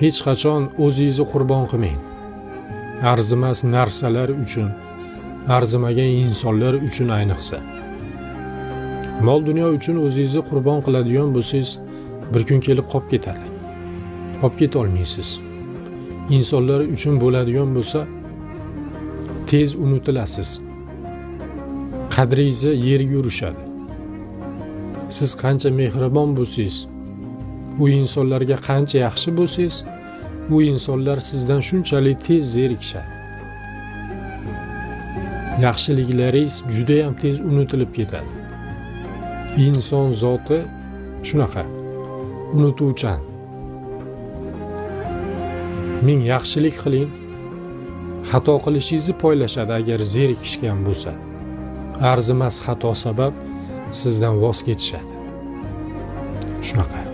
Hech qachon o'zingizni qurbon qilmang. Arzimas narsalar uchun, arzimagan insonlar uchun ayniqsa. Mol dunyo uchun o'zingizni qurbon qiladigan bo'lsangiz, bir kun kelib qolib ketadi. Olib keta olmaysiz. Insonlar uchun bo'ladigan bo'lsa, tez unutilasiz. Qadringizni yerga urishadi. Siz qancha mehribon bo'lsangiz, u insonlarga qancha yaxshi bo'lsangiz, u insonlar sizdan shunchalik tez zerikishadi. Yaxshiliklaringiz juda ham tez unutilib ketadi. Inson zoti shunaqa, unutuvchan. Ming yaxshilik qiling, xato qilishingizni poylashadi agar zerikishgan bo'lsa. Arzimas xato sabab sizdan voz kechishadi. Shunaqa.